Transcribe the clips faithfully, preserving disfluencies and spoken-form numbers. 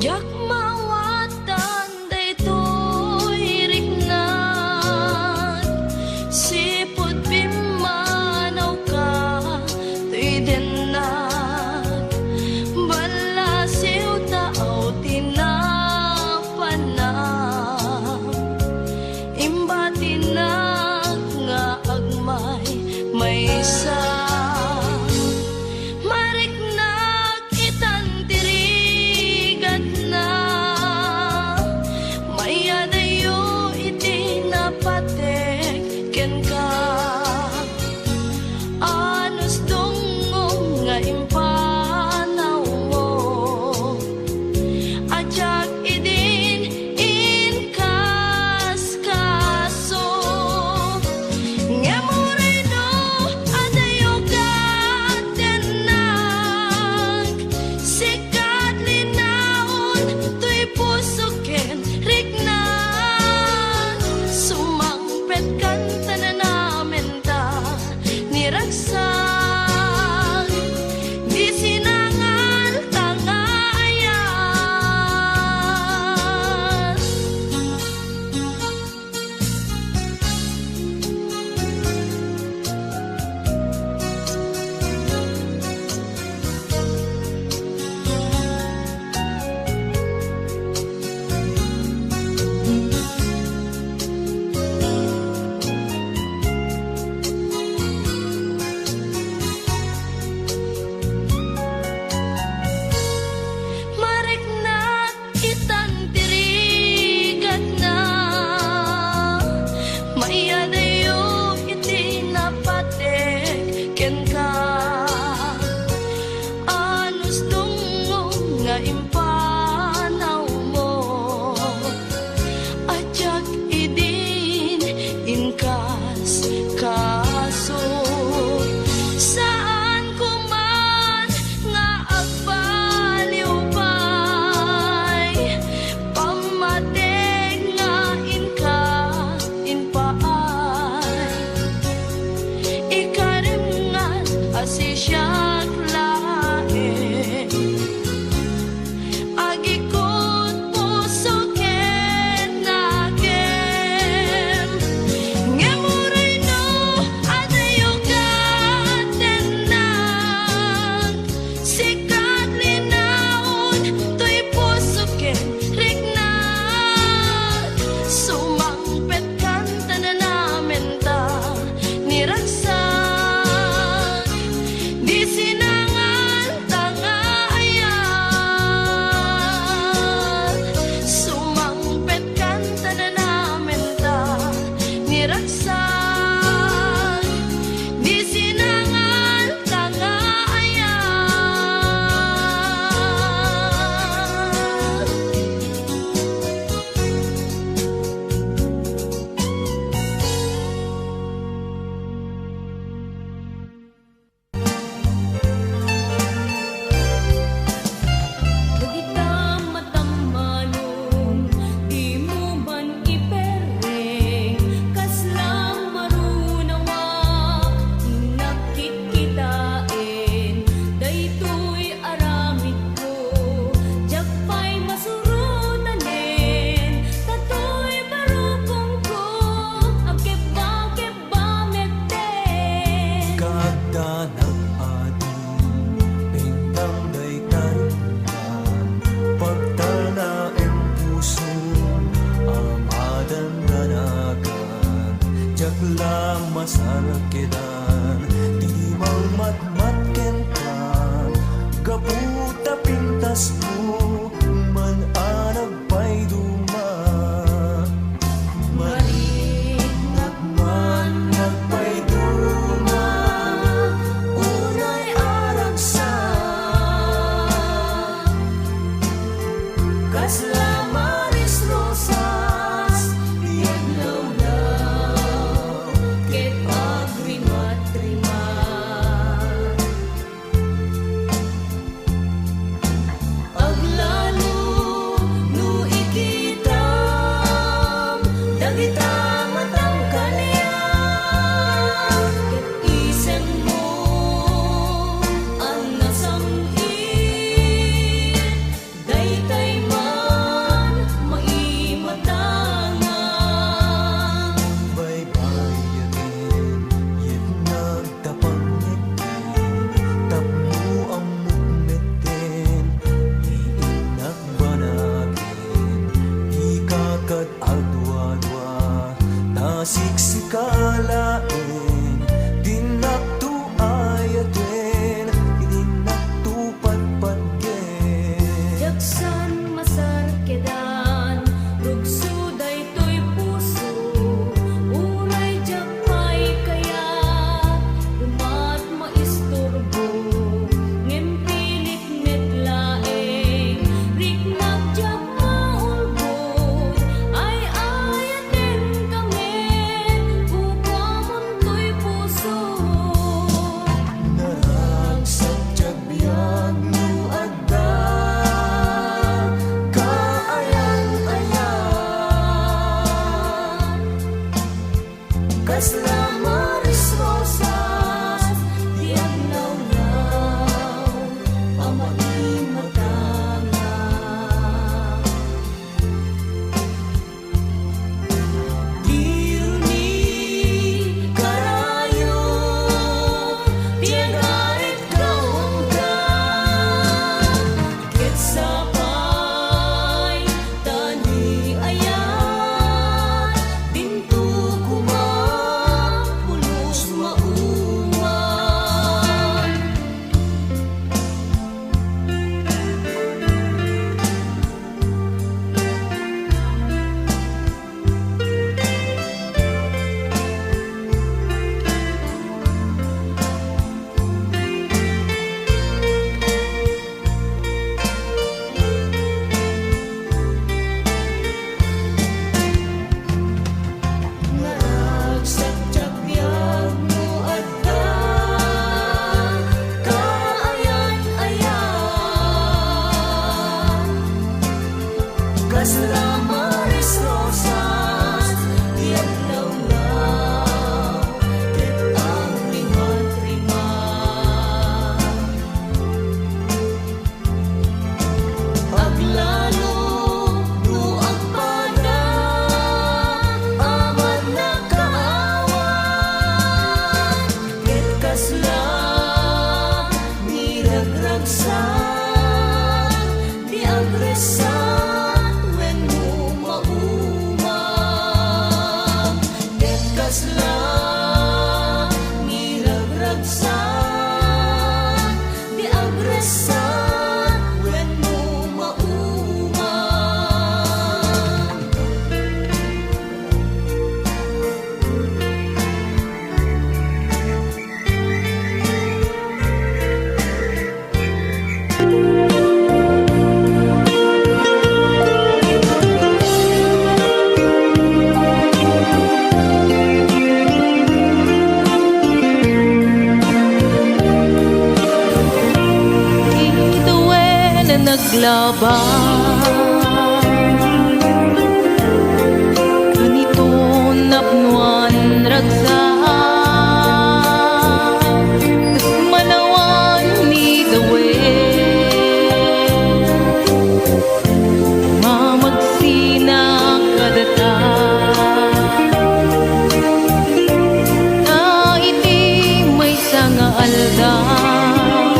Diak maawatan daytoy riknak, sipud pimmanawka toy dennak, ballasiw ta aw ti napanak. Imbatinak nga agmaymaysa. Mariknak itan ti rigatna. Mayadayo iti napatek kenka. Anus dungngom nga impanawmo, a diak idin inkaskaso. Ngem uray no adayo ket dennak, sika linaon toy puso ken riknak, sumangpetkan ta nanamenta ni ragsak, di sinangalta nga ayat. Mariknak itan ti rigatna, mayadayo iti napatek kenka. Anus dungngom nga impanawmo, a diak idin inkaskaso. Saanko man nga agbaliw pay, pammatek nga inka impaay. Ikarimngan a sisiak laeng, agikut puso ken nakem. Ngem uray no adayo ket dennak, sika linaon toy puso ken riknak, sumangpetkan ta nanamenta ni ragsak, di sinangalta nga ayat. Sumangpetkan ta nanamenta ni ragsak, di sinangalta nga ayat. Dagita matammanon, dimo man iperreng, kasla marunawak, innak kitkitaen, daytoy aramidko, diak pay masurotanen, ta toy barukongko, agkebba-kebba metten. Kaadda nag-adi, pintang daytan, pagtalnaem puso a madandanagan, diak la masarkedan ti mangmat- mat kenka, gapu ta pintasko man a nagpayduma. Mariknak man nagpayduma, unay a ragsak, kasla Maris Rosas ti aglawlaw ket agrimatrimat. Aglalo no ikitam dagita matang kaniak ket isemmo a nasam-it daytay San masarkedan, rugso daytoy puso, uray diak pay kayat, umat maisturbo, ngem pilit met laeng, riknak diak maulbod, ay-ayat Ken kami, kukuamon toy puso. Naragsak ti agbiag no adda kaayan-ayan. Kasla Maris Rosas ti aglawlaw a maimatanga. Diri ni karayo ti agarit kaunka, ket sapay ta ni ayat dinto koma pulos mauman. Naragsak ti agbiag no adda kaayan-ayan. Kasla Maris Rosas ti aglawlaw ket agrimatrima. Aglalo no agpada, amat nakaawat, ket kasla miragragsak ti agresat wenno maumam. Ket kasla miragragsak ti agresat wenno maumam. Itawen a naglaban, ken iton napnoan ragsak, manawan ni David. Mamagsinak kadata. Ta iti maysa nga aldaw,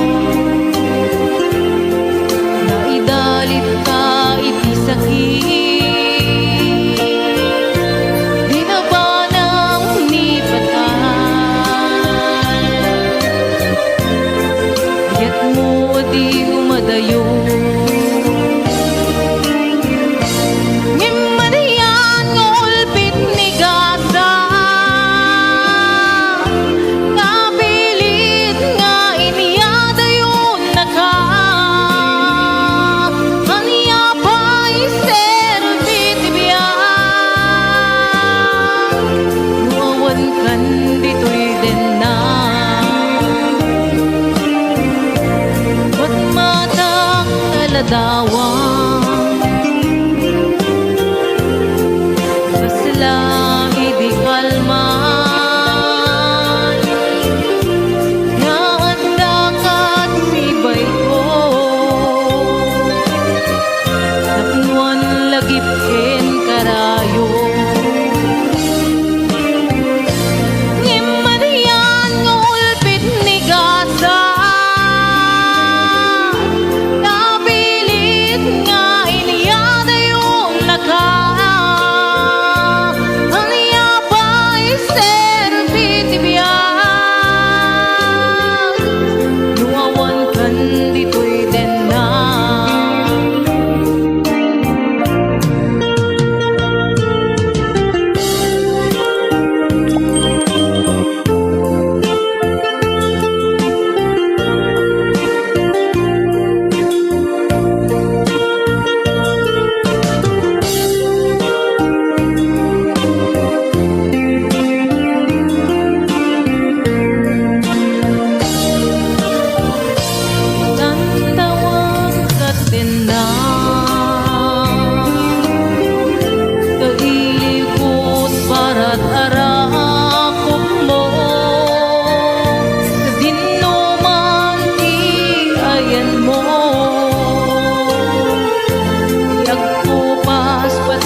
naidalitka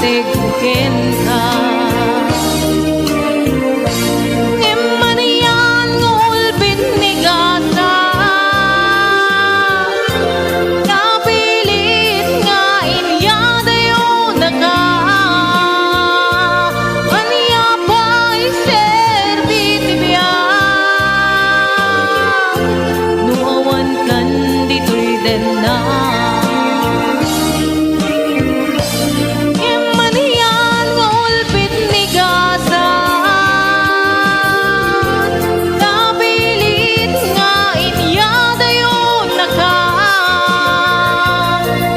kenka. Ngem manian nga ulbit ni Gaza, napilit nga inyadayonaka. Ania pay serbi ti biag no awan kan ditoy denna? Ngem manian nga ulbit ni Gaza, napilit nga inyadayonaka.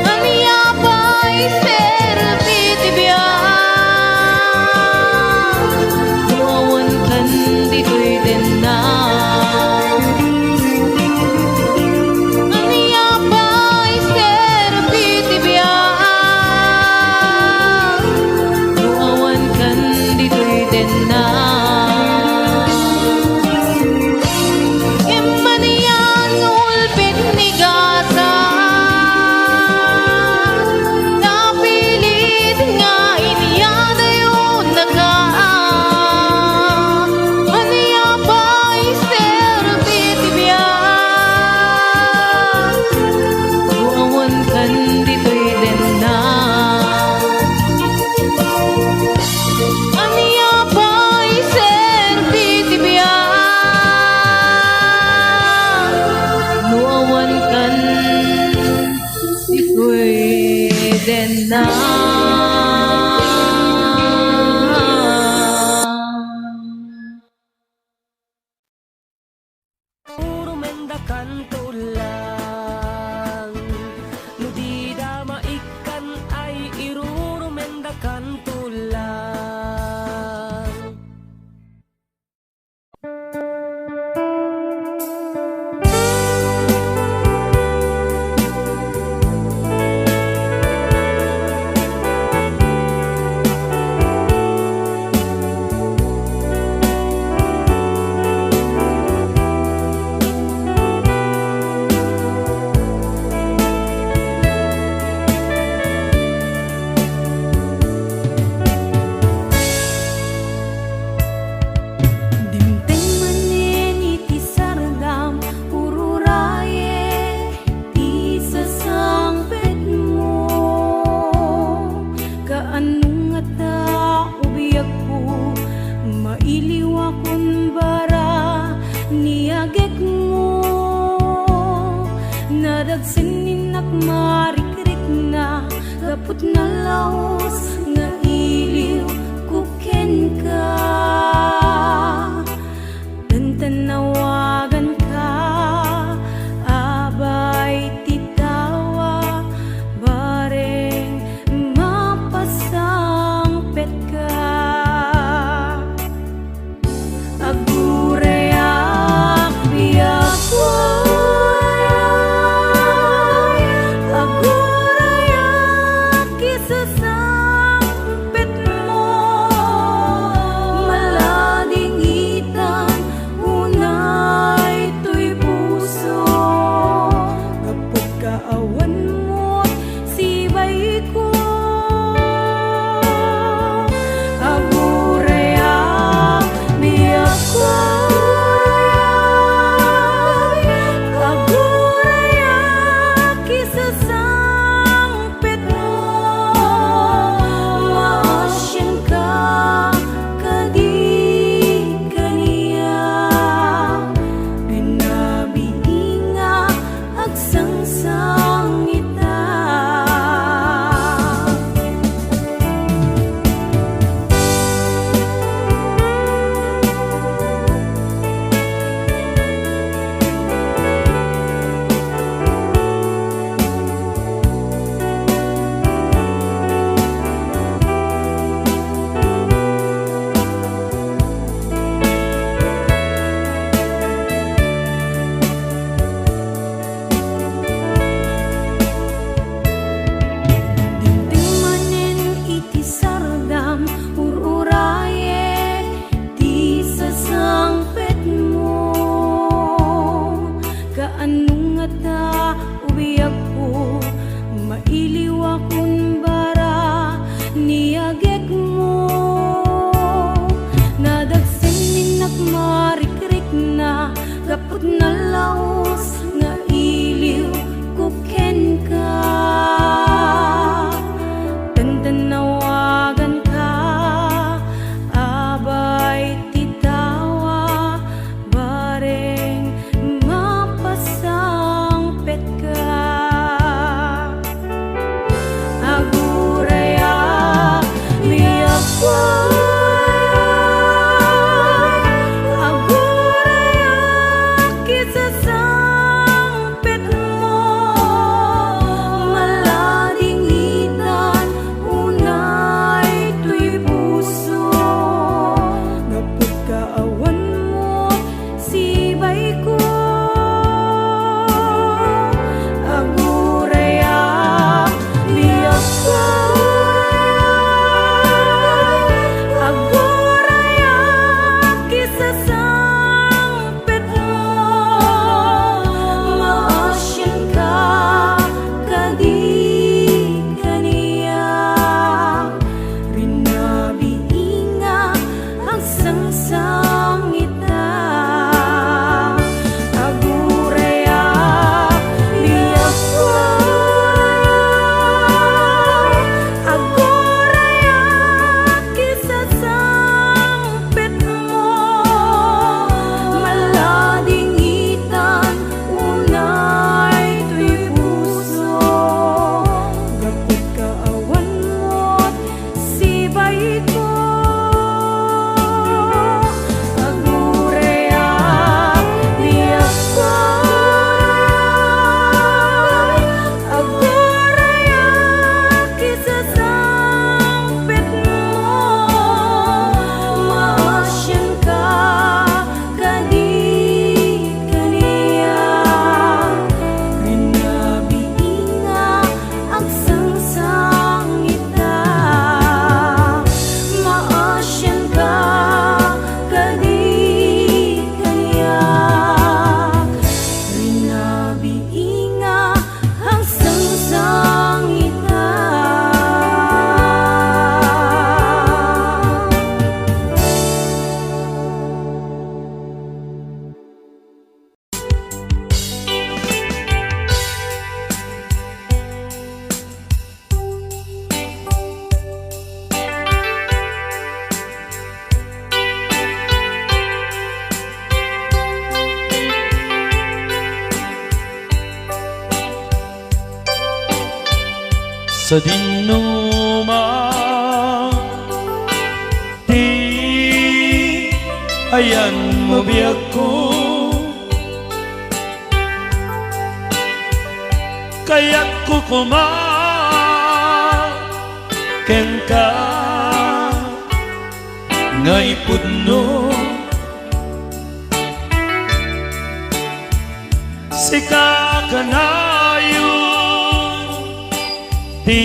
Ania pay serbi ti biag no awan kan ditoy denna? Ania pay serbi ti biag no awan kan ditoy denna? Ngem manian nga ulbit ni Gaza, napilit nga inyadayonaka. Ania pay serbi ti biag no awan kan ditoy denna? Ania pay serbi ti biag no awan kan ditoy denna? Irurumendakanto lang. No dida maikkan ay irurumendakanto lang. Dimteng manen iti sardam, ururaye ti sasangpetmo. Kaano ngata, o biagko, mailiwakon bara ni agekmo? Nadagsen ni innak marikrikna, gapu ta nalaus nga iliwko kenka. Tantannawaganka, abay ti tawa, bareng mapasangpetka. Agurayak, biagko, agurayak, isasangpetmo, maladingitan unay toy puso, gapu ta awan met sibaiko. Agurayak, biagko, agurayak, isasangpetmo, maasianka kadi kaniak, pinabiinga agsangsangita. Dimteng manen iti sardam, ur-urayen ti sasangpetmo. Kaano ngata, o biagko, mailiwakon bara ni Sadino man ti ayanmo, biagko, kayatko koma kenka nga ipudno. Sika kanayon ti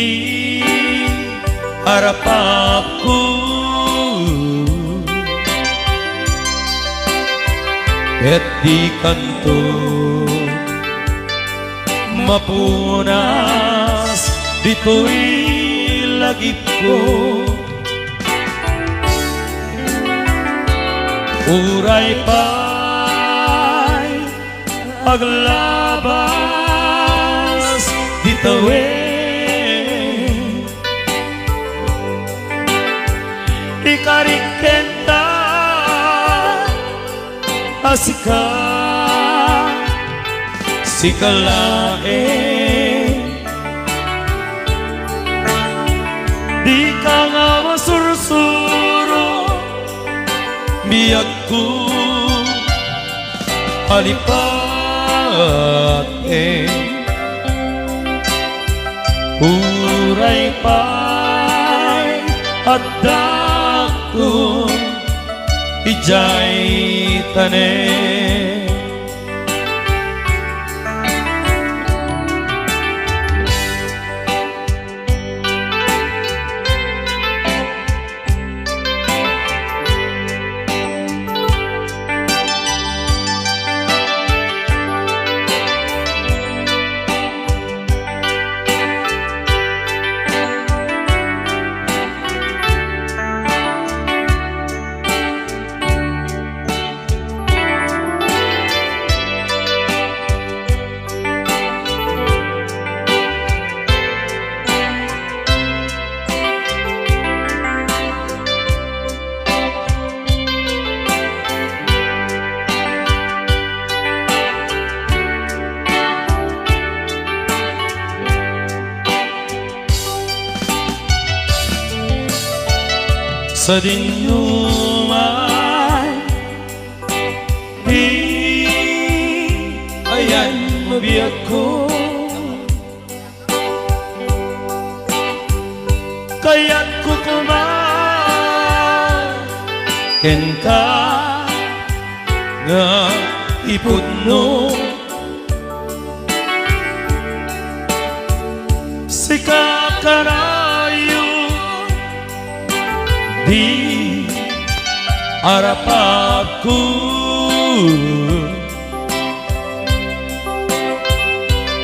arapapko, ket dikanto mapunas ditoy lagipko. Uray pay aglabas ti tawen, ikarik kenka a sika, sika laeng. Dika nga masursuro, biagko, alipaten. Uray pay addakto idiay tanem. Sadino man ti ayanmo, biagko, kayatko koma kenka nga ipudno. Sika kanayon ti arapapko,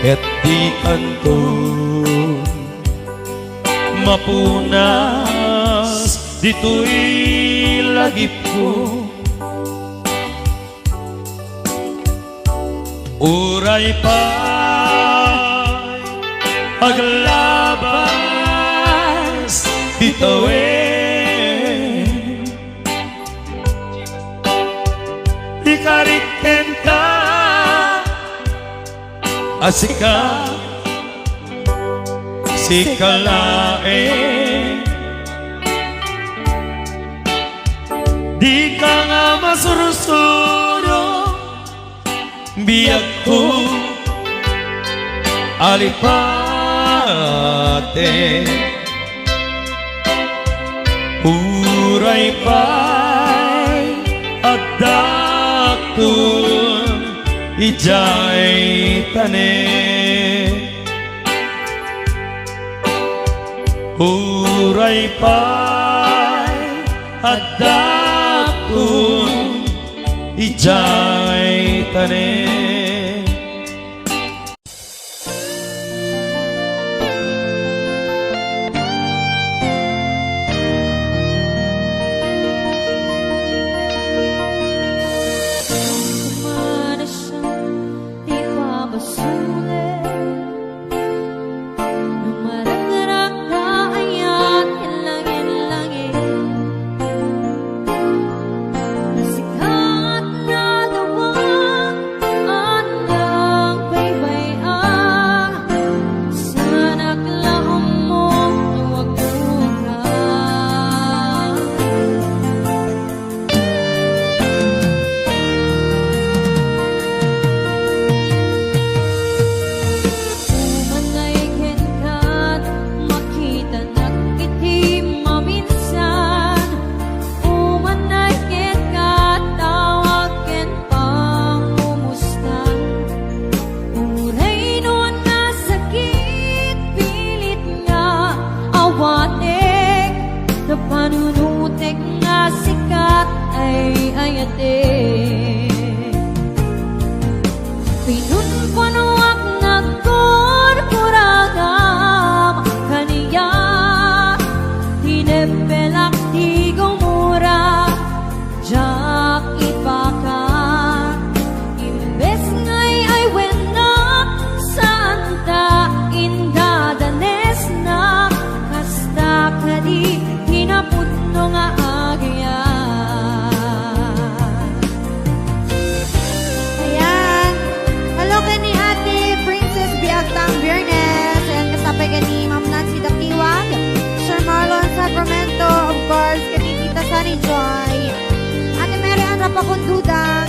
ket dikanto mapunas ditoy lagipko. Uray pay aglabas ti tawen, ikarik kenka a sika, sika laeng. Dika nga masursuro, biagko, alipaten. Uray pay addakton idiay tanem. Uray pay addakton idiay tanem. Ipapasulit no maragrakda ayan ken langit-langit. Nasikat na dawang a Nunutek nga sikat ay ayatek. Pinunpunuak nagkurkuragam kaniak, tineppelak ti gumura, diak ipakat. Imbes nga ay-aywennnak, saanta indadanesnak, kasta kadi ti napudno nga agyat. Ayan. Hello ken ni Ate Princess Biagtang Biernes. Ayan, kasta pay ken ni Ma'am Nancy Dakiwag, Sir Marlon Sacramento, of course, ken ni Tita Sunny Joy, Ate Mary Ann Rapacondudang.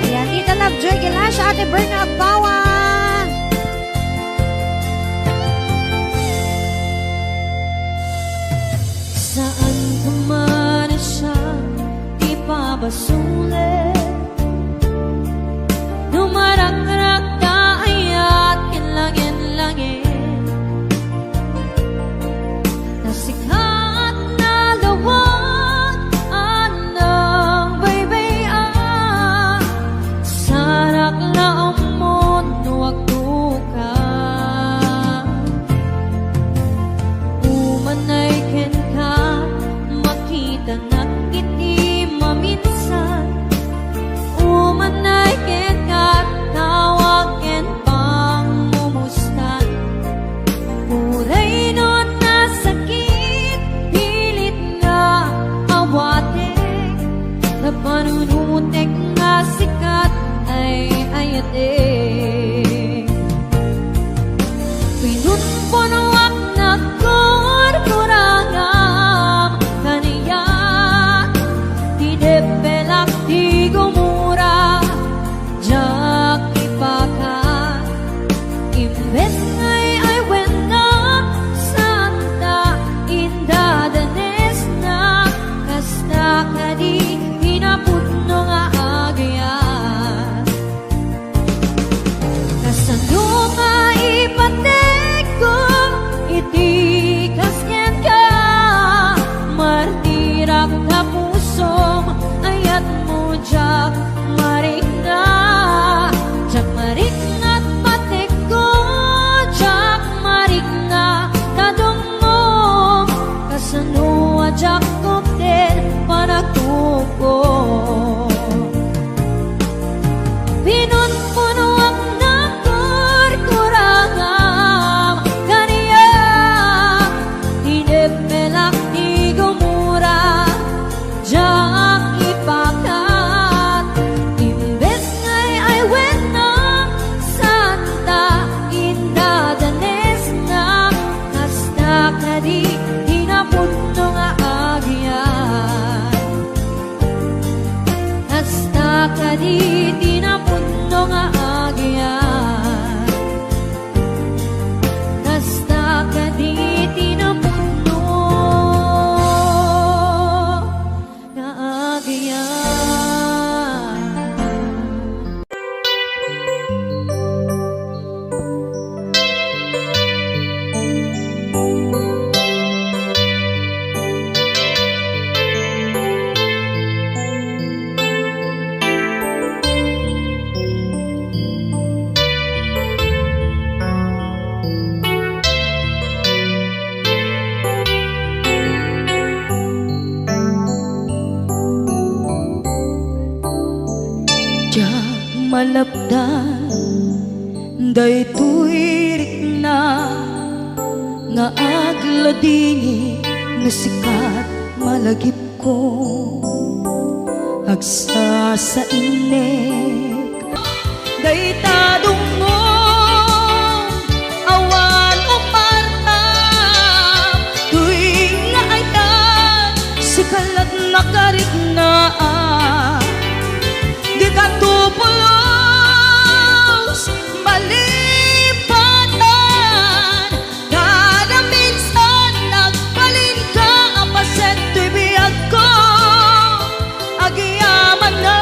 Ayan, Tita Lovejoy Gilasio, Ate Berna Agbawa. Saan ko man siya ipabasol. No marakrak ta ayat ken langit-langit, nasikat, nalawag, a nagbaybay-an, sarak la ammon no agtuka. Umanay kenka, makitanak iti maminsan. Umanay kenka, tawag ken pangmumustan. Uray no nasakit, pilit nga awatek, ta panunutek nga sikat ay ayatek. Pinunpunuak nagkurkuragam kaniak, tineppelak ti gumura, diak ipakat. Imbes nga ay-aywennnak, saanta indadanesnak, kasta kadi ti napudno nga agyat. Kasano nga ipatekko iti kas kenka? Martirak ta pusom, ayatmo diak marikna. Diak marikna ta patekko, diak marikna ta dumngom. Kasano a diak kupten panagtukom? Pinunpunoak nagkurkurangam kaniak, tineppelak ti gumura, diak ipakat. Imbes nga ay-aywennam, saanta indadanesnam, kasta kadi ti napudno nga agyat. Kasta kadi ti napudno nga agyat. Kasta kadi ti napudno nga agyat. Diak malapdan daytoy rikna nga agladingit no sikat malagipko. Agsasainek dayta dumngom, awan umartam, toy nga ayan, sika latnak a riknaan. Dika to pulos malipatan, kada minsan nagbalinka a paset toy biagko. Agyamanak,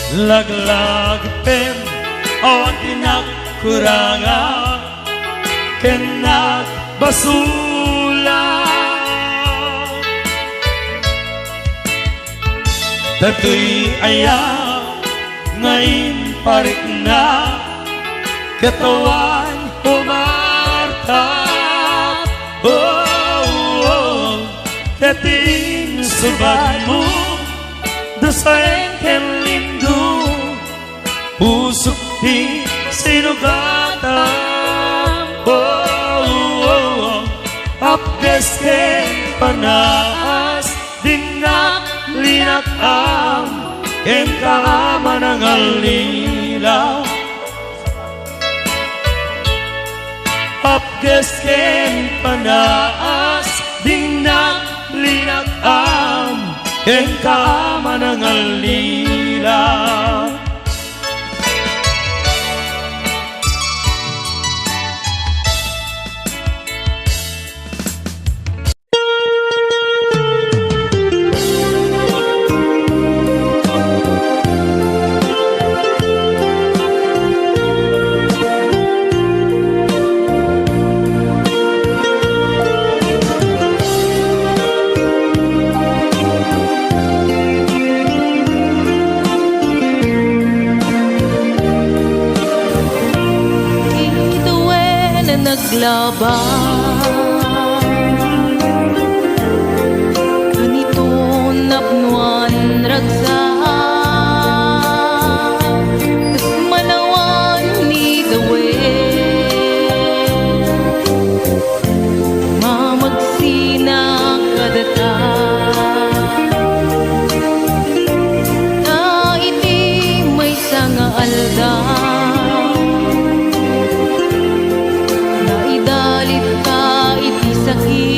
Laglagipen, awan ti nagkuranga ken nagbasula. Datoy aya nga imparikna, ket awan umartak. Oh, oh, oh. Ket ti insurbadmo, dasaem ken lindo, pusok ti sinugatam. Oh, oh, oh. Apges ken panaas, dinnak linak-am, kenka a manangallilaw. Apges ken panaas, dinnak linak-am, kenka a manangallilaw. Itawen a naglaban, ken ito napnoan ragsak, kas manawan ni David. Mamagsina kadata. Ta iti maysa nga aldaw, naidalitka iti sakit.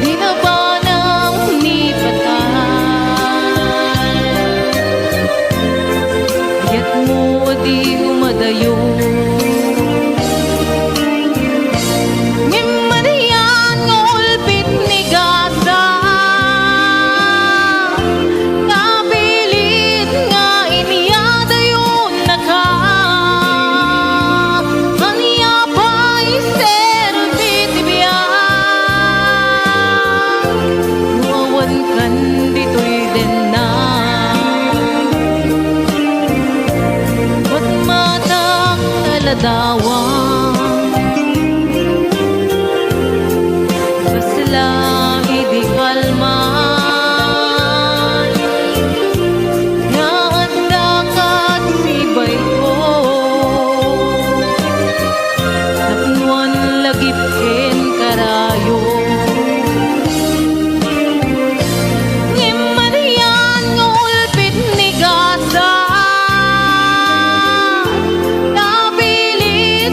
Binabanam ni patay. Yatmo a di umadayo. Ngem madian nga ulpit ni Gaza, napilit nga inyadayonnaka. Ania pay serbi ti biag no awankan ditoy denna? Matmatak ta ladawan, kasla idi kalman, nga adda kat sibayko. Napnoan lagip ken karayo. Ngem madian nga ulpit ni Gaza, napilit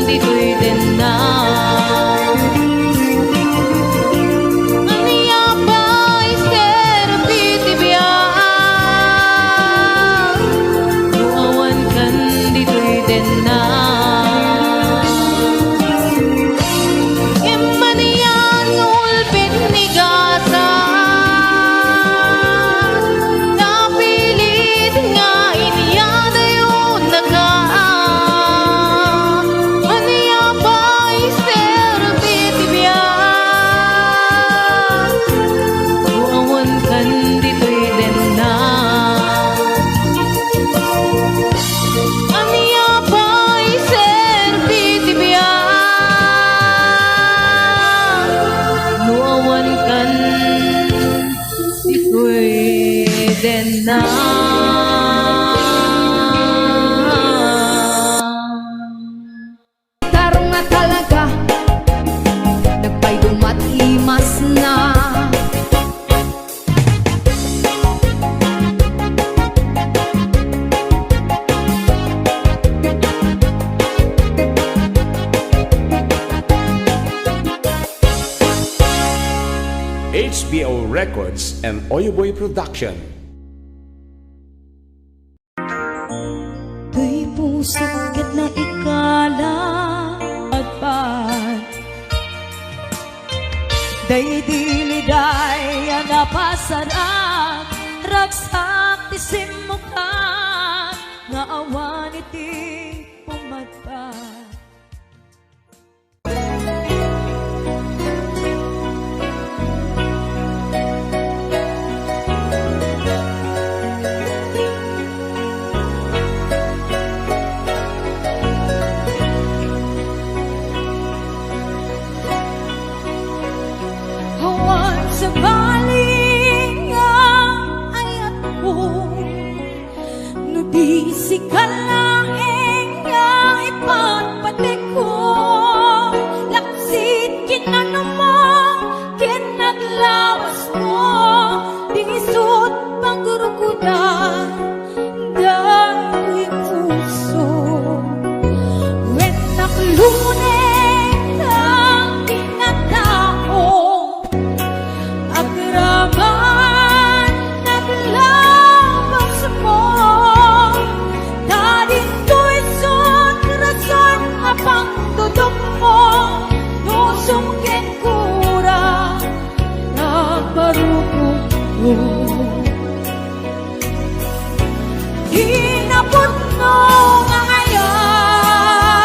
ditoy denna. Ania pay serbi ti biag no awan kan ditoy denna? Ngem manian nga ulpit ni gasat, napilit nga inyadayonnaka. Ania pay serbi ti biag no awan kan ditoy denna? Ania pay serbi ti biag no awan kan ditoy denna? Tarong na talaga, nagpaydumat limas na. H B O Records and Oyoboy Production. Toy pusok ket naikala agpan. Daydi liday a napasarak, ragsak ti simmukan nga awan iti pumadpad. Awan sabali nga ayatko. No di sika laeng nga ipatpatikko, laksid ken anummo ken naglabasmo, di isut' pagrukodan daytoy puso. Wen, nakluneg ti nga tao, agraman naglabasmo, ta ditoy isut' rason a pangtudokmo, no sumken kura a parukotko. Kinapudno nga ayat,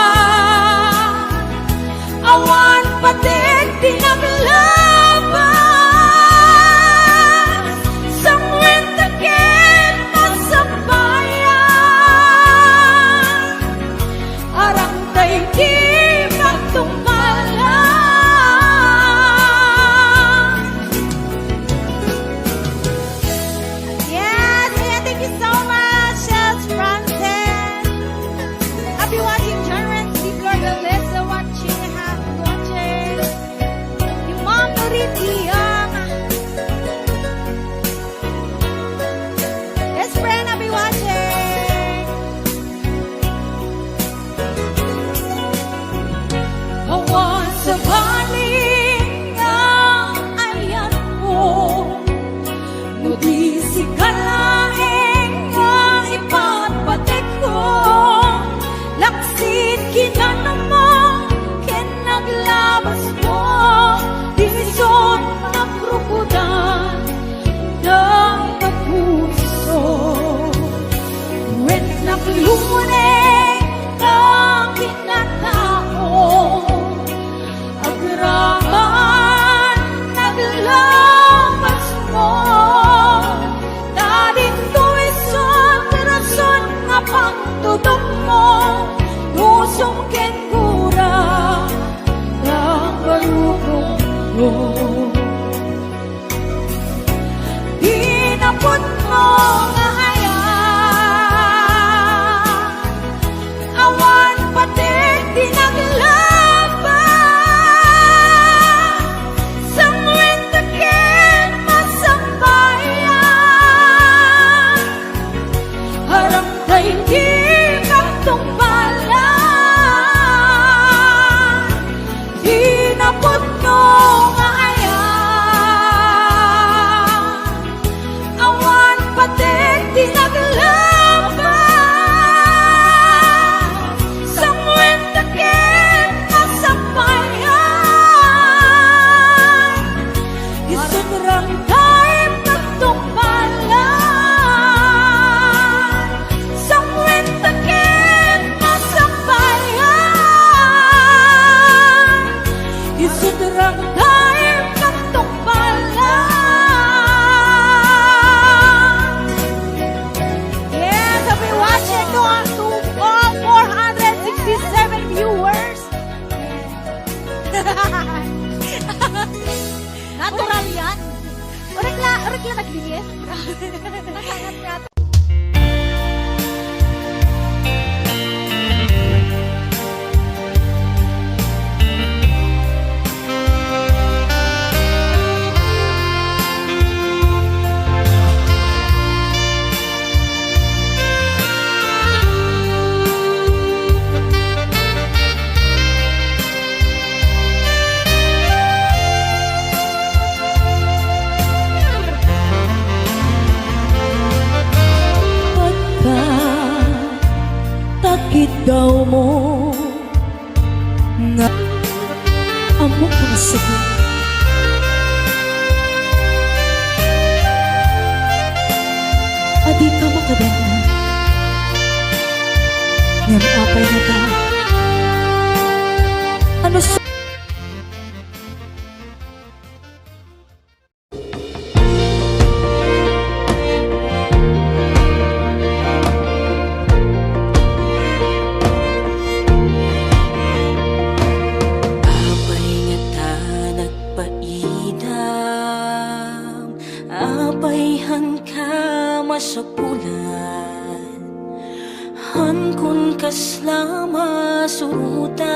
Yes, grabe. Nasangat nga. Pagka takiddaw mo nga ammok nga suko. Adi ka makadenna. Ngem apay nga ta? Ano sa- Apay ngata nagpaidam? Apay han ka masapulan? Han kun kasla masurotan?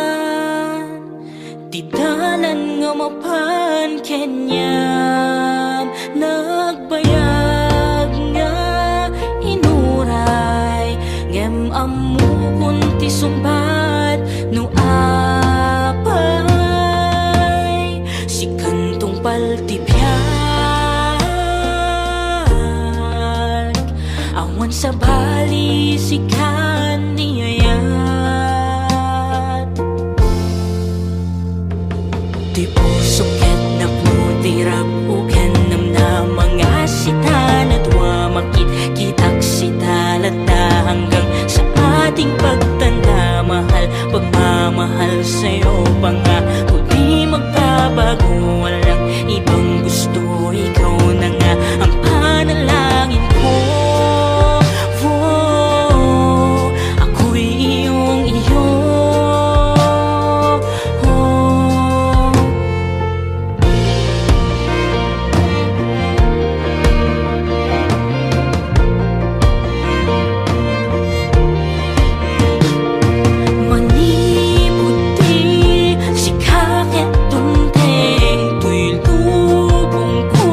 Ti dalan nga mapan kaniam, nagbayag nga inuray, ngem ammokon ti sungbat no apay, sikan tungpal ti biag, awan sabali sikan ni ayat. Ti pusok ket napno ti rag-o ken namnamangasi ta nadua, makitkitak sita latta hanggang sa ating pagtanda, mahal, pagmamahal sa'yo pa nga, kung di magbabago, walang ibang gusto, ikaw na nga ang panalangin ko. Oh, ako'y iyong iyo. Oh. Manipud ti sika ket dumteng toy lubongko,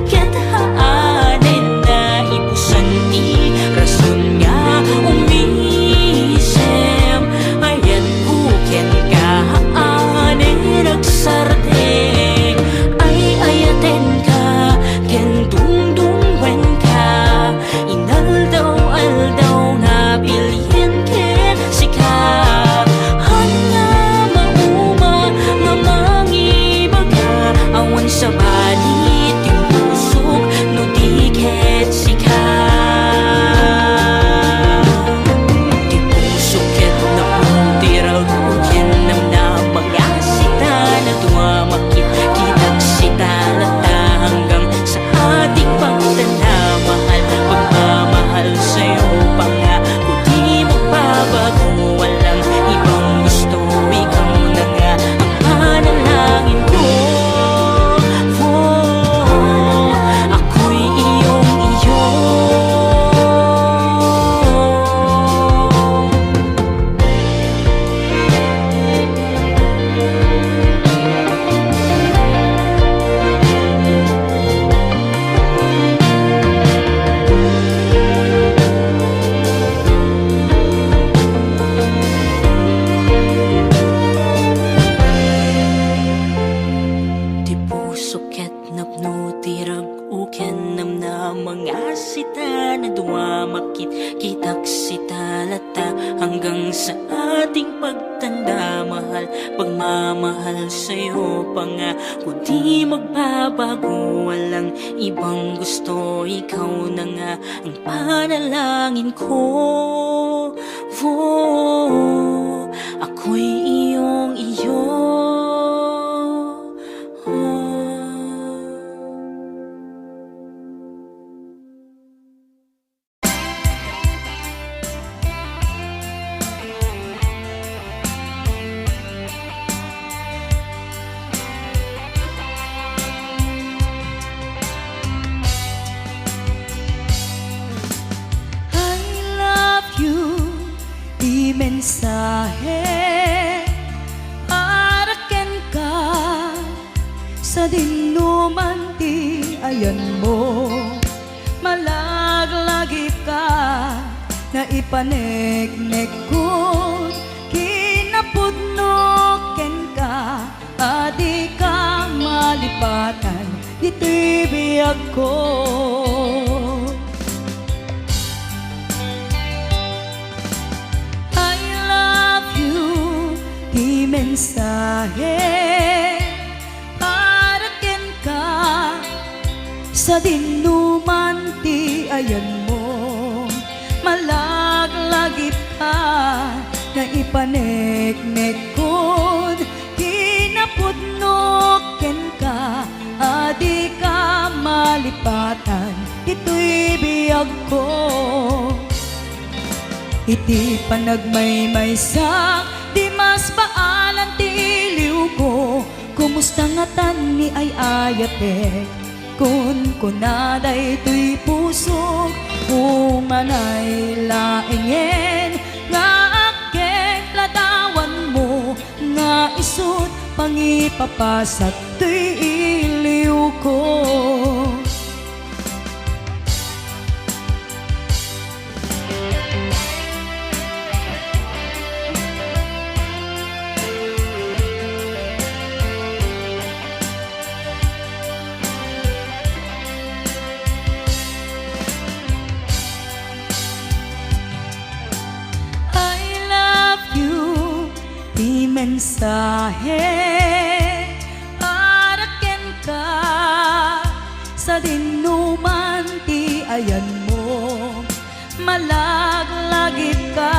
ket haanen naibusan ti rason nga umisem. Ayatko kenka, haanen agsardeng. Ay-ayatenka ken dungdungwenka. Inaldaw-aldaw nga bilien ken sika. Ania mauma nga mangibaga, awan sabali ti pusok no di ket sika. Ti pusok ket napno ti rag-o ken namnamangasi ta nadua, makitkitak sita latta hanggang sa ating pagtanda, mahal, pagmamahal sa'yo pa nga, kung di magbabago, walang ibang gusto, ikaw na nga ang panalangin ko. Oh, ako'y iyong iyo. Ti puso ket napno ti rag-o ken namnamangasi ta nadua, makitkitak sita latta hanggang sa ating pagtanda, mahal, pagmamahal sa'yo pa nga, kung di magbabago, walang ibang gusto, ikaw na nga ang panalangin ko. Oh, ako'y iyong iyo. Oh. Sadinoman ti ayanmo, malaglagipka, naipaneknekkon kinapudno kenka, a dika malipatan ditoy biagko. I love you, ti mensahe para kenka, sadinoman ti ayanmo, malaglagipka, naipaneknekkon kinapudno kenka, a dika malipatan ditoy biagko. Iti panagmaymaysak, di masbaalan ti iliwko. Kumusta ngatan ni ay-ayatek? Kunkuna daytoy pusok, umanay laengen nga agkekladawanmo nga isut' pangipapasak toy iliwko. I love you, ti mensahe para kenka, sadinoman ti ayanmo, malaglagipka,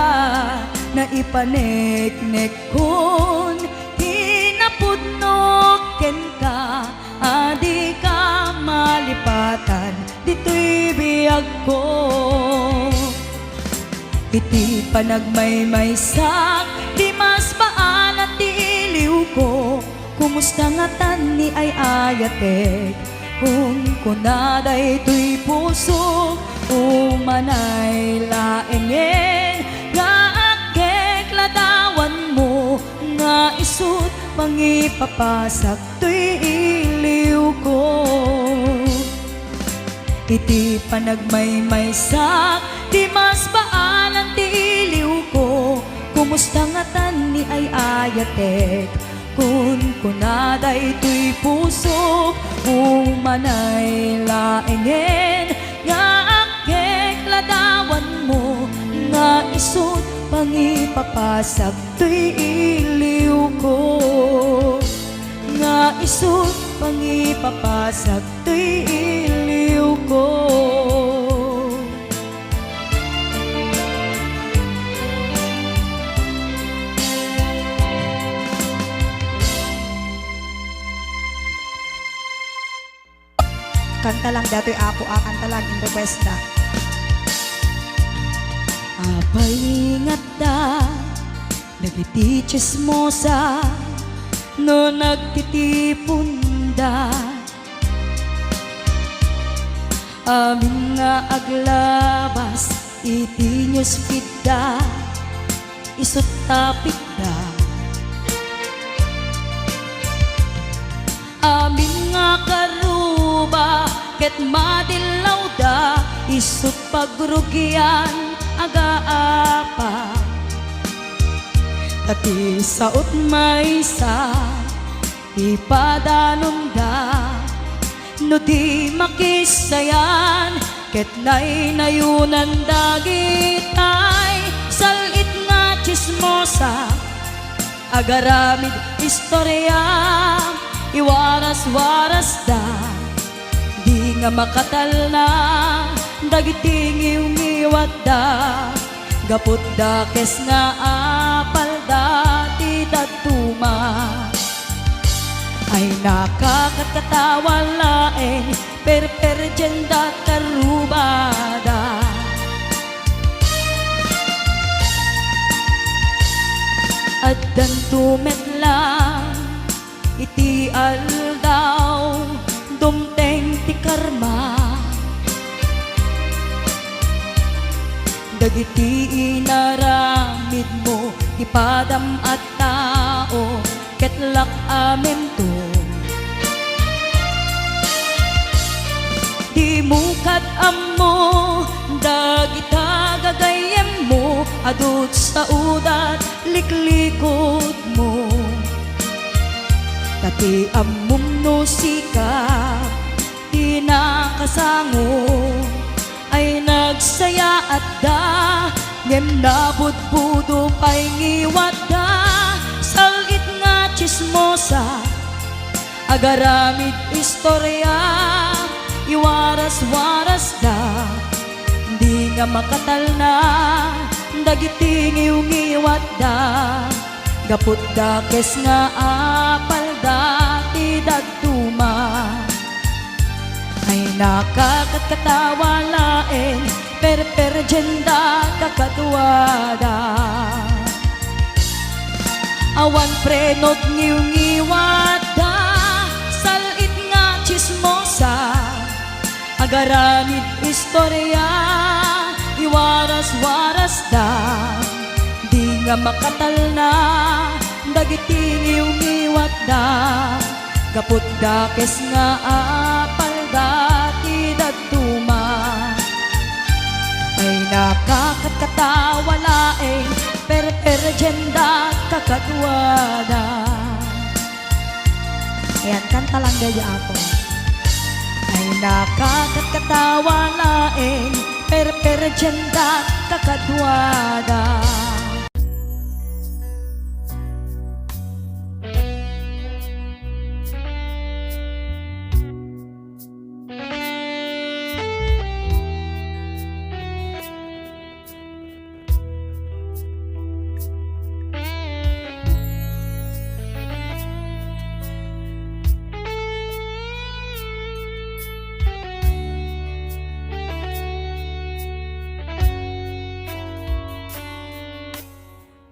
naipaneknekkon kinapudno kenka, a dika malipatan ditoy biagko. Iti panagmaymaysak, di masbaalan ti iliwko. Kumusta ngatan ni ay-ayatek? Kunkuna daytoy pusok, umanay laengen nga agkekladawanmo nga isut' pangipapasak toy iliwko. Iti panagmaymaysak, di masbaalan ti iliwko. Kumusta ngatan ni ay-ayatek? Kunkuna daytoy pusok, umanay laengen nga agkekladawanmo nga isut' pangipapasak toy iliwko, nga isut' pangipapasak toy iliwko. Kanta lang datoy, Apo, a, kanta lang in request da. Apay ngarud dagiti tsismosa no nagtitipunda? Amin nga aglabas iti newsfeed da, isut' topic da. Amin nga karuba ket madillawda, isut' pagrugian agaapa. Ta ti sao't maysa, ipadanonda no di makisayan, ket naynayunan dagitay sal-it nga tsismosa. Agaramid istoria, iwaras-warasda, di nga makatalna dagiti ngiwngiwatda, gapu ta dakes nga apalda ti dadduma. Ay nakakatkatawa laeng perperdienda, karubada. Addanto met lang iti aldaw, dumteng ti karma. Dagiti inaramidmo ti padam a tao, ket lak-amento. Adut saudat liklikutmo, ta ti ammom no sika ti nakasango. Ay nagsayaatda, ngem nabudbudo pay ngiwatda. Sal-it nga tsismosa, agaramid istoria, iwaras-warasda. Di nga makatalna dagiti ngiwngiwatda, gapu dakes nga apalda ti dadduma. Ay nakakatkatawa laeng perperdienda kakaduada. Awan prenot ngiwngiwatda, sal-it nga tsismosa, agaramid istoria, iwaras-warasda. Di nga makatalna dagiti ngiwngiwatda, gapu dakes nga apalda ti dadduma. Ay nakakatkatawa laeng perperdienda kakaduada. Ayan, kanta lang daydi, Apo. Ay nakakatkatawa laeng perperdienda kakaduada.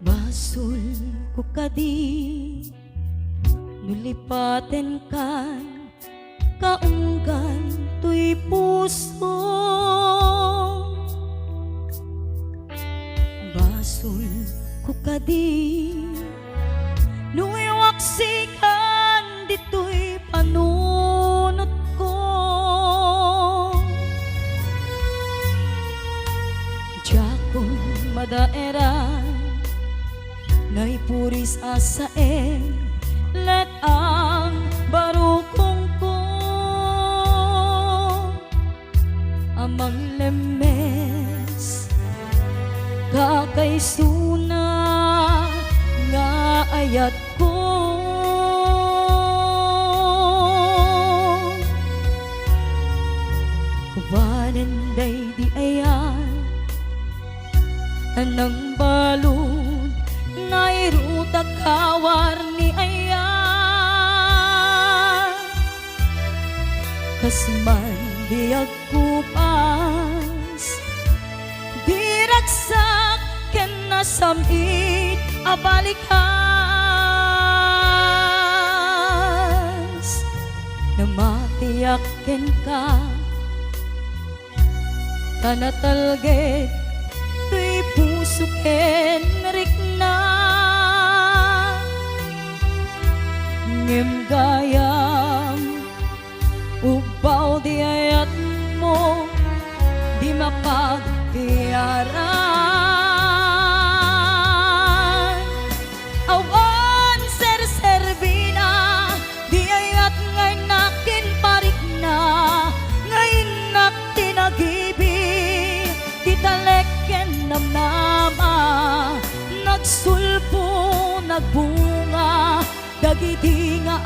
Basolko kadi no lipatenkan kaunggan toy puso. Basolko kadi no iwaksikan ditoy panunotko. Diakon madaeran, naipuris a saen, let-ang barukongko. A manglemmes, kakaisuna nga ayatko. Kubanen daydi ayat a nangbalud, nairutak a warni ayat. Kas man di agkupas, di ragsak ken nasam-it a balikas. Namatiak kenka, ta natalged toy puso ken rikna. Ngem gayam, ubbaw di ayatmo, di mapagtiaran. Awan serserbina, di ayat nga innak ken parikna, nga innak ti nagibi, ti talek ken namnama, nagsulpo, nagbunga, dagidi nga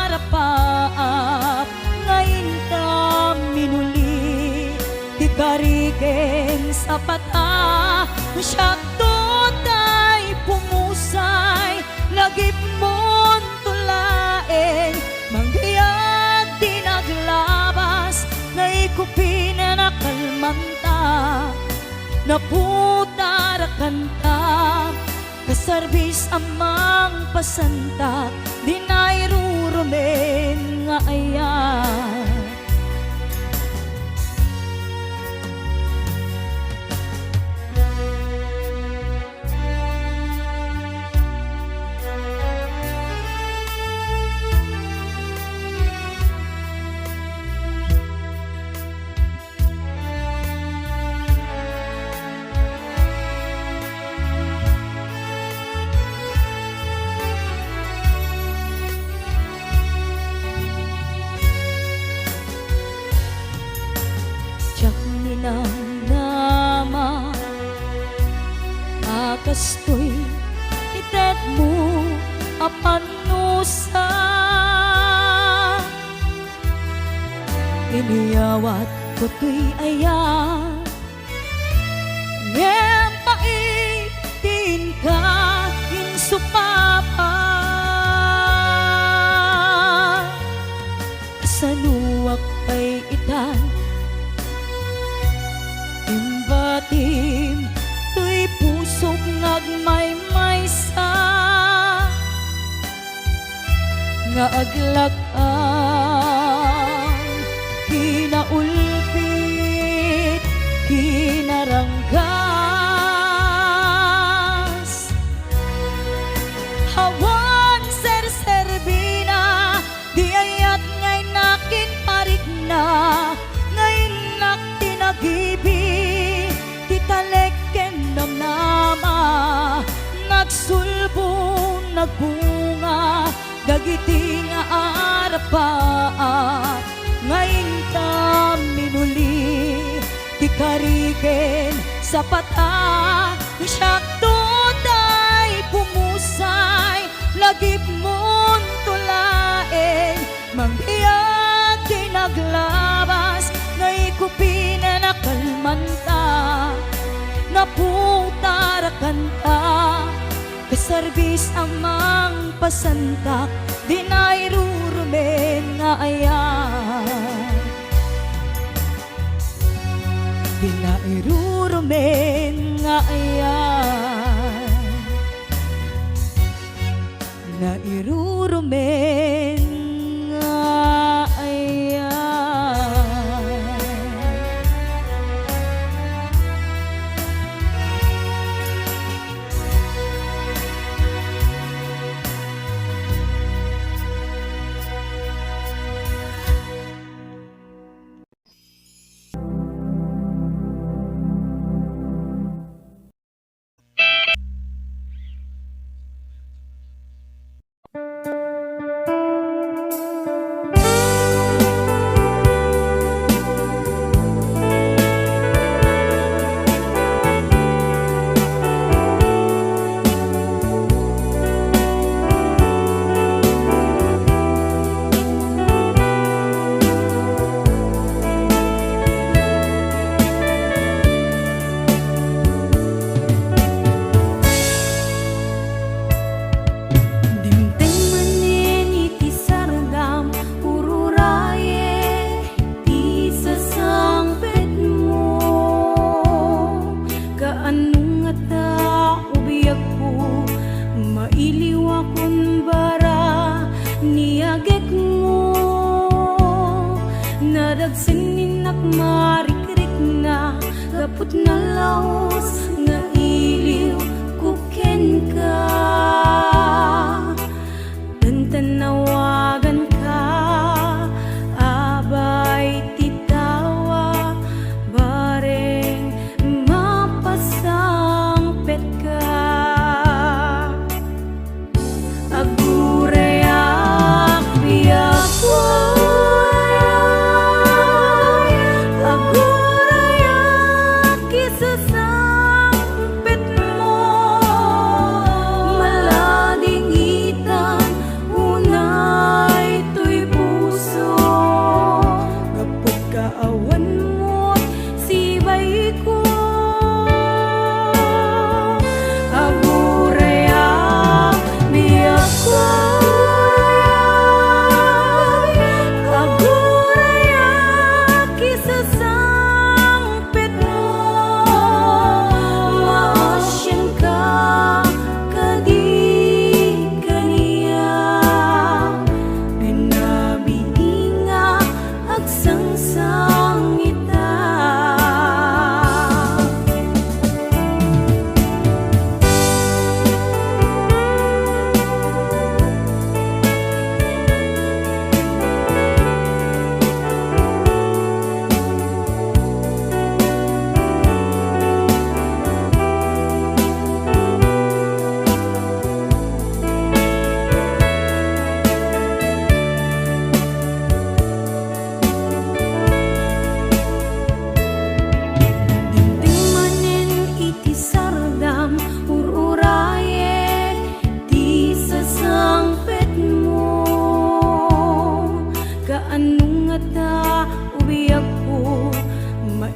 arapaap nga inka minuli. Ti kari ken sapata, siakto tay pumusay, lagipmon to laeng, mangbiag ti naglabas, naikupin a nakalmanta, naputarakanta. Kasarbis a mangpasantak, di nairurumen nga ayat. Awatko toy aya, ngem pait ti inka insupapa. Kasanoak pay ita? Imbatim toy pusok nga agmaymaysa, nga aglak-am, kinaulpit, kinaranggas. Awan serserbina, di ayat nga innak inparikna, nga innak ti nagibi, ti talek ken namnama, nagsulbo, nagbunga, dagiti nga arapaat, nga inta minuli, ti karigen sapata, siakto tay pumusay, lagipmon to laeng, mangbiag ti naglabas, nga ikupinen a kalmanta, naputar a kanta, kasarbis a mangpasantak, di nairurumen nga ayat. Di nairurumen nga ayat. Nairurumen nga ayat. Dimteng manen iti sardam, ururayen ti sasangpetmo. Kaano ngata, o biagko, mailiwakon bara ni agekmo? Nadagsen ni innak marikrikna, gapu ta nalaus nga iliwko kenka. Tantan nawaganka, abay ti tao a bareng mapasangpetka. Agurayak, biagko, agurayak, isasang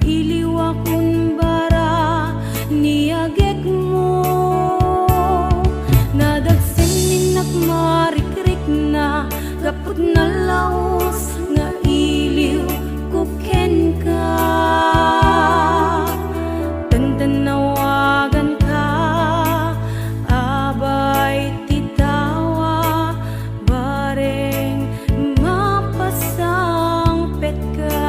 Iliwakon bara ni agekmo. Nadagsen ni nakmarikrikna gapu ta nalaus nga iliw ko kenka. Tantannawaganka, abay ti tawa, bareng mapasangpetka.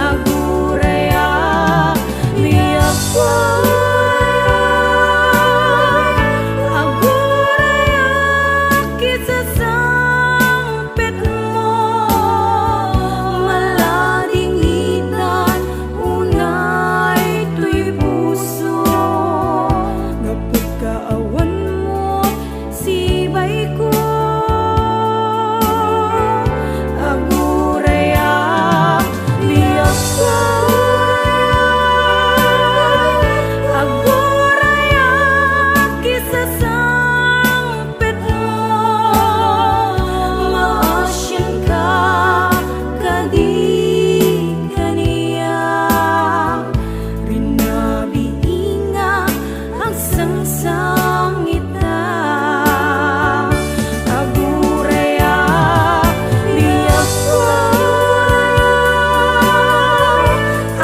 Agurayak, biag ko. Agurayak, kisasangpetmo. Maladingitan unay toy puso. Gapu ta awan mo sibaiko. Agurayak, biag ko. Agurayak, kisasangpetmo. Maasianka kadi kaniak. Rinabiinga, agsangsangita. Agurayak, biag ko.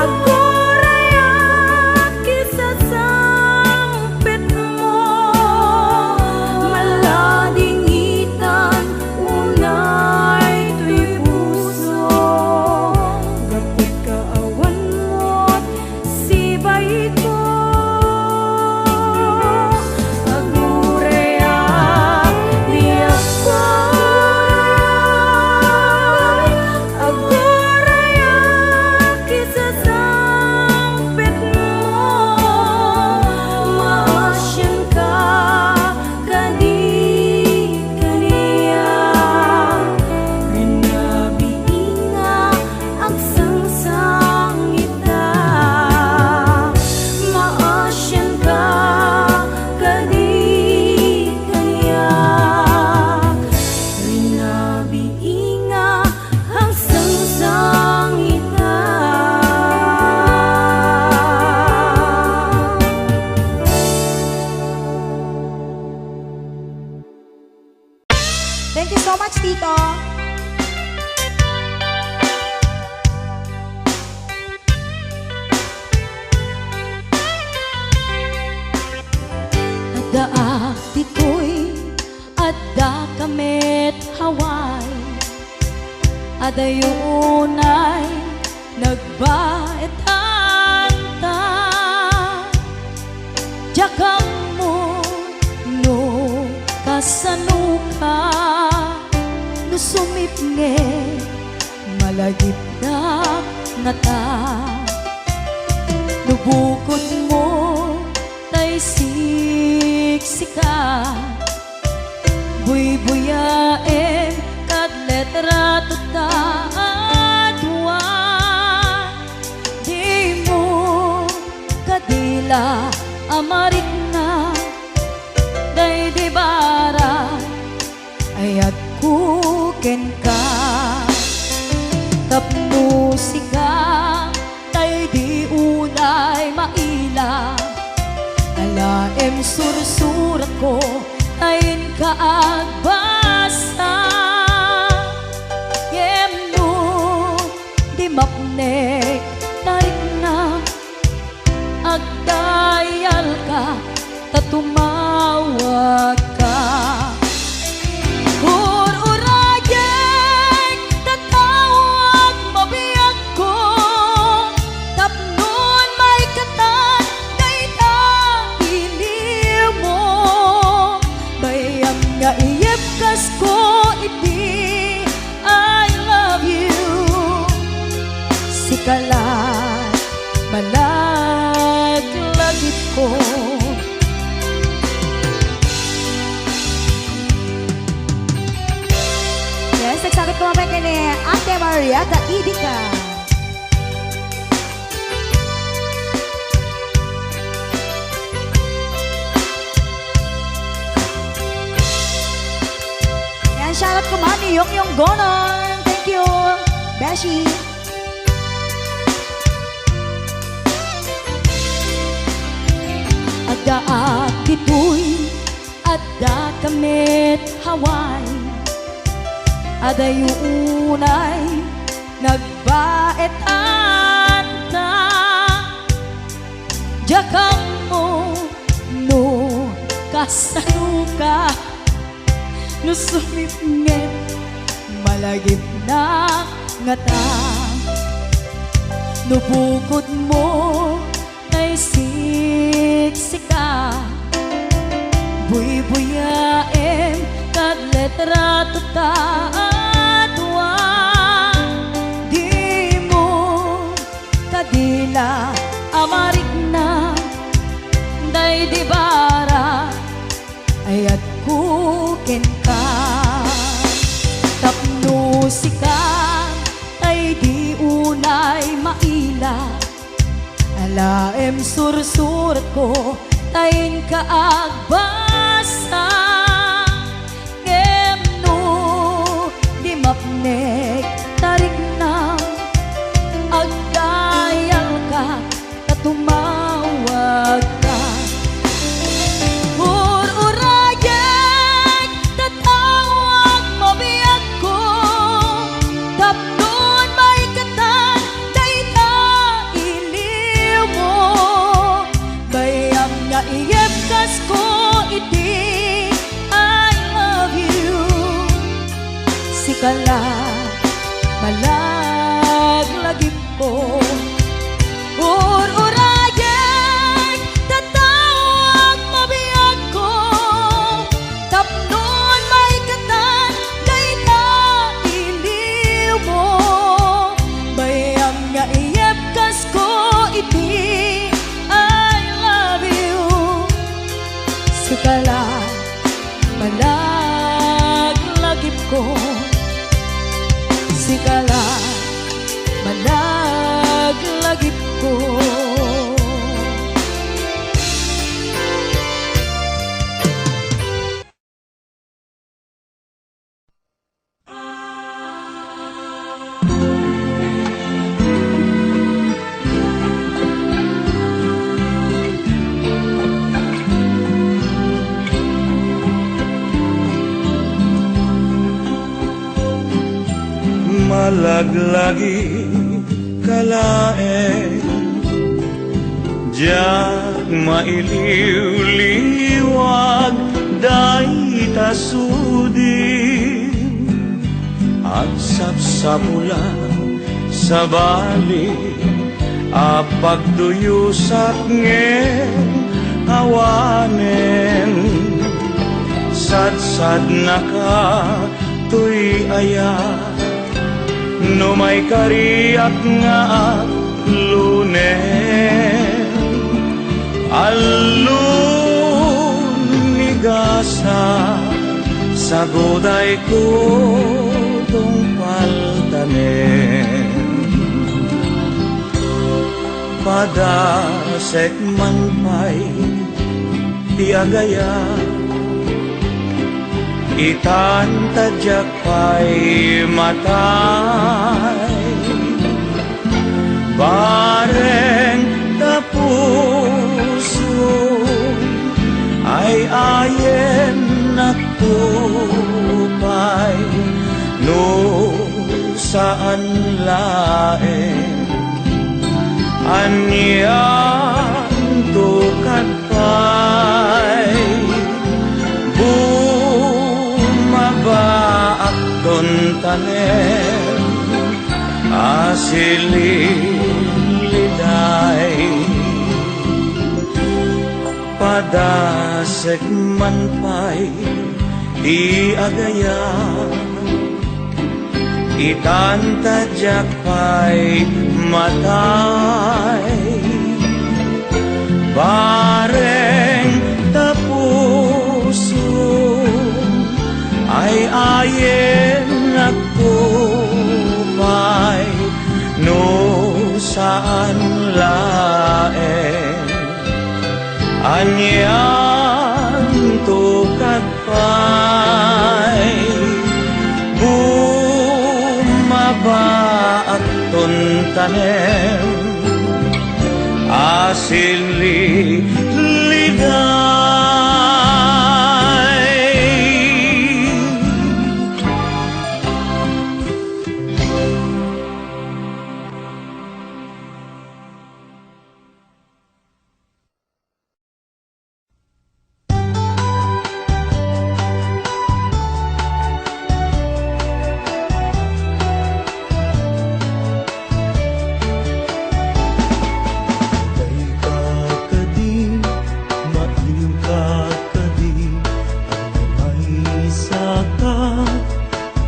Agurayak, kisasangpetmo. Maladingitan unay toy puso. Gapu ta awan mo sibaiko. Agurayak, biag ko. Agurayak, kisasangpetmo. Maasianka kadi kaniak. Rinabiinga, agsangsangita. Maasianka kadi kaniak. Rinabiinga, agsangsangita. Thank you so much, Tito. Addaak ditoy, addaka met Hawaii. Adayo unay nagbaetanta. Diak ammo no kasanoka, no sumipnget malagipnak ngata. No bukodmo tay siksika, buybuyaem kad letrato ta a dua. Dimo kadi la a marikna daydi baray ayatko kenka. Tapno sika tay di unay maila, alaem sursuratko ta inka agbasa. Ngem no di mapnek ta rikna, agdayalka ta tumawagka. Ur-urayek ta tawag mabiagko, tapnon maikatan dayta iliwmo. Bayam nga iyebkasko iti I love you. Sika la, malaglagipko. Yes, nagsabit ko mamay kini Ate Marietta Idica. Yan, shoutout ko, Mami Yong Yong Gonon. Thank you, Beshi. Addaak ditoy, addaka met Hawaii. Adayo unay nagbaetanta. Diak ammo no kasanoka, no sumipnget malagipna ngata. No bukodmo tay siksika, buybuyaem kad litrato ta a dua. Dimo kadi la a marikna daydi bara ayatko kenka. Tapno sika tay di unay maila, alaem sursuratko ta inka agbasa. Ngem no di mapnek ta riknam, agdayalka ta tumawagka. Ur-urayek ta tawag mabiagko, tapnon maikatan dayta iliwmo. Bayam nga iyebkasko iti I love you. Sika la malaglagipko. Ur-urayek ta tawag mabiagko, tapnon maikatan dayta iliwmo. Bayam nga iyebkasko iti I love you. Sika la malaglagipko. Sika la malaglagipko. Malaglagip ka laeng, diak mailiwliwag dayta sudi. Agsapsapula, sabali a pagduyosak ngem awanen. Sadsadnaka toy ayat, no maikariak nga aglunen. Allon ni gasa, sagudayko tungpal tanem. Padasek man pay ti agayam, itan ta diak pay matay. Bareng ta pusom ay-ayennak pay no saan laeng. Anianto kad pay, bumabaakton tanem a sililiday. Padasek man pay ti agayam, itan ta diak pay matay. Bareng ta pusom ay-ayennakto pay no saan laeng. Anianto kad pay, bumabaakton tanem a sililiday. Dayta kadi, mailiwka kadi, agmaymaysaka,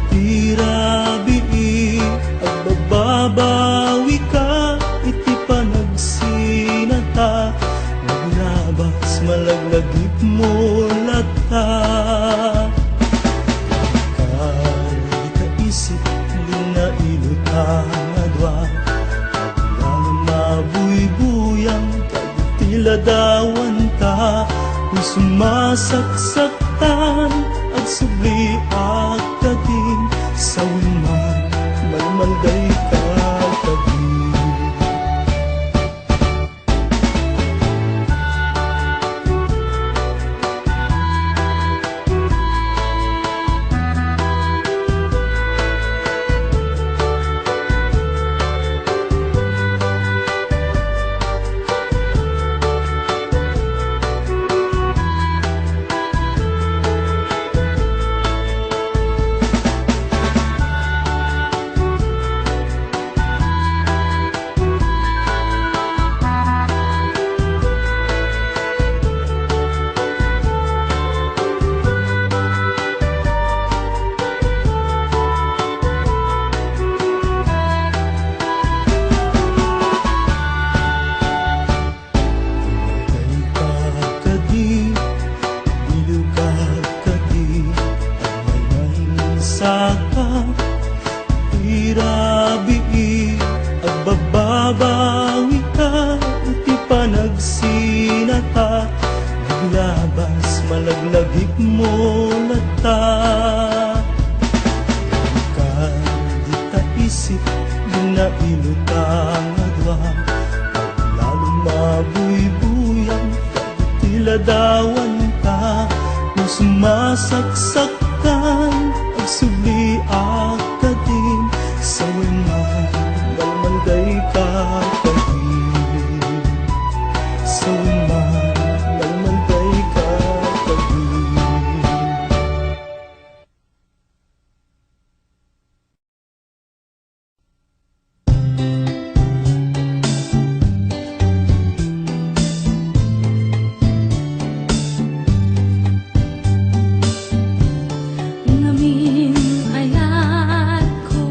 ti rabii, agbababawika iti panagsinata, naglabas malaglagipmo latta. Kari ta isip, di nailutang a dua, aglalum a buybuyang, dagiti ladawanta, puso masaksaktan, agsubli a kadin, sawen man, malmaldayka kadin. Dayta kadi, iliwka kadi, agmaymaysaka, ti rabii, agbababawika iti panagsinata, naglabas malaglagipmo latta. Kari ta isip, di nailutang a dua, aglalum a buybuyang, dagiti ladawanta, puso masaksaktan, agsubli a kadin, sawen man, malmaldayka kadin. Sawen man, malmaldayka kadin. Ngamin, ayatko,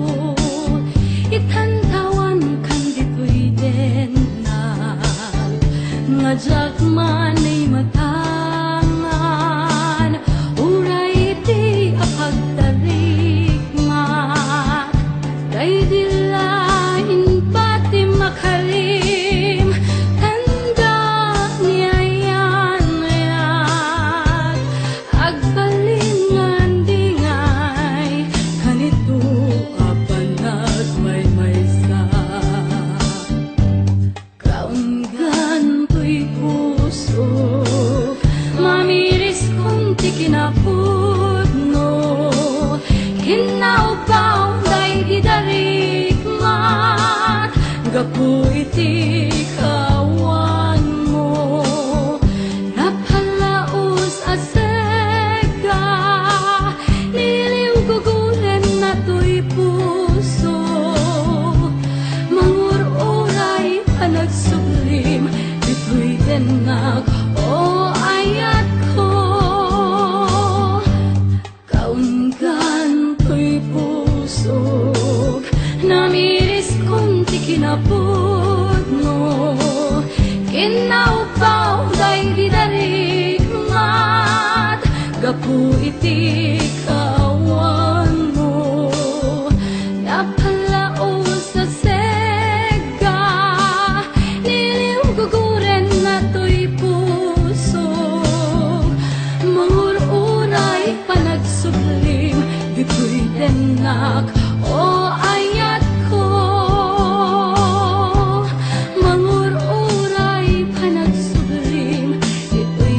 itantawankan ditoy dennak, nga diak man naimatangan, uray ti apagtarikmak. Daydi la impati makarim, tanda ni ayan-ayak, agbalin nga andingay, kanito a panagmaymaysa. Kaunggan toy pusok, mamiriskon ti kinapudno, kinnaubbaw daydi darikmak, gapu iti kaawanmo. Napalaus a sega, niliwgugurenna toy puso. Mangur-uray panagsublim ditoy dennak, o ayatko. Kaunggan toy pusok, namiriskon ti kinapudno. Kinnaubbaw daydi darikmak, gapu iti kaawanmo. Napalaus a sega, niliwgugurenna toy puso. Mangur-uray panagsublim ditoy dennak, o ayatko. Mangur-uray panagsublim ditoy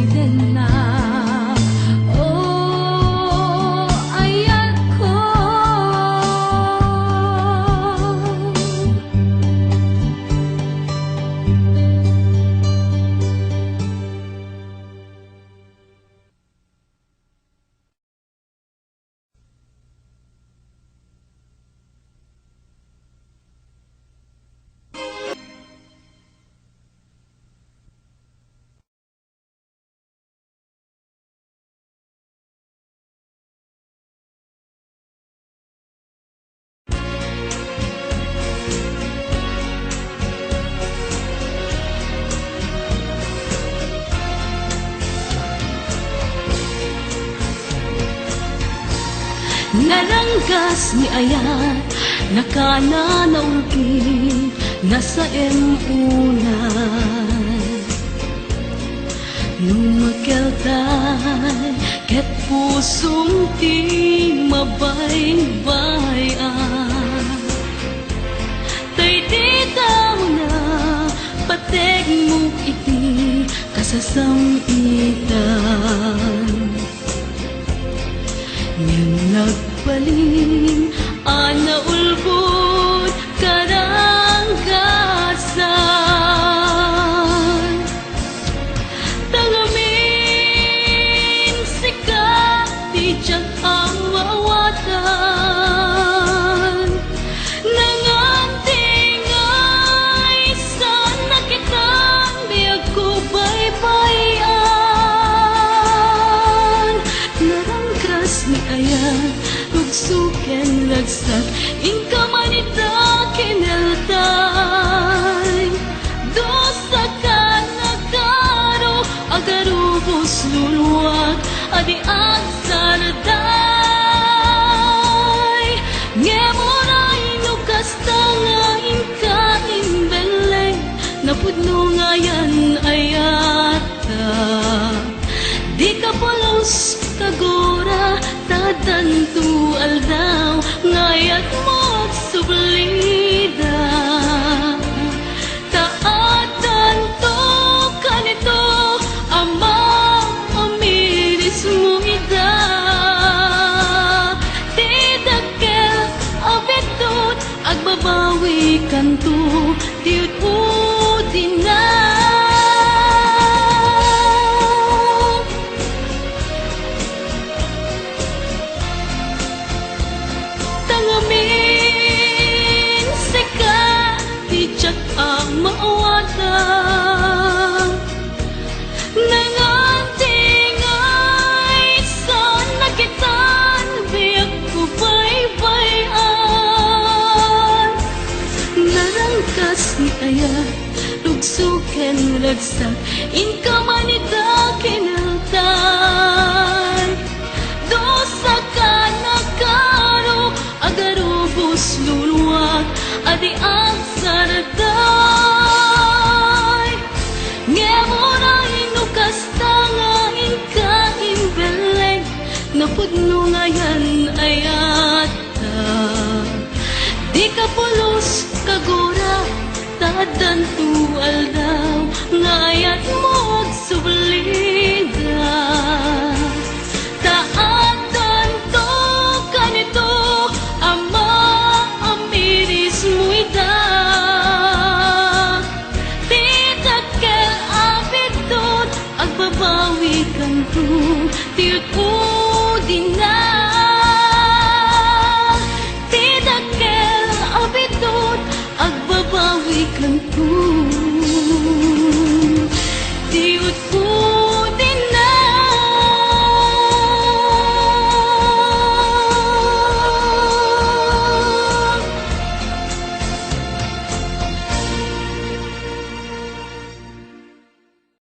Naranggas ni ayat, nakana naulgit, nasaem unay. No makeltay, ket pusong ti mabaybay-an. Tay ti taona, pategmo iti kasasam-itan. Ngem nagbalin a naulbod karanggasan. Tangamin sika ti diak a maawatan. Nangantingay, saan nakitan, biagko baybay-an. Naranggas ni ayat, lugso ken ragsak, inka man ita kineltay. Dusa ka nakaro, agarubos luluak, a di agsarday. Ngem uray no kasta nga inka imbelleng, napudno ngayan ayatta. Dika pulos kagura, ta addanto aldaw nga ayatmo agsublida. Ta addanto kanito, Ama, a mirismo ida. Ti dakkel a biddut, agbabawikanto ti ud-udina. Tangamin sika ti diak a maawatan. Nangantingay, saan nakitan, biagko baybay-an. Naranggas ni ayat, lugso ken ragsak, inka man ita kineltay. Dusa ka nakaro, agarubos luluak, a di agsarday. Ngem uray no kasta nga inka imbelleng, napudno ngayan ayatta. Dika pulos kagura, ta addanto aldaw nga ayatmo agsublida. Ta addanto kanito, Ama, a mirismo ida. Ti dakkel a biddut, agbabawikanto ti ud-ud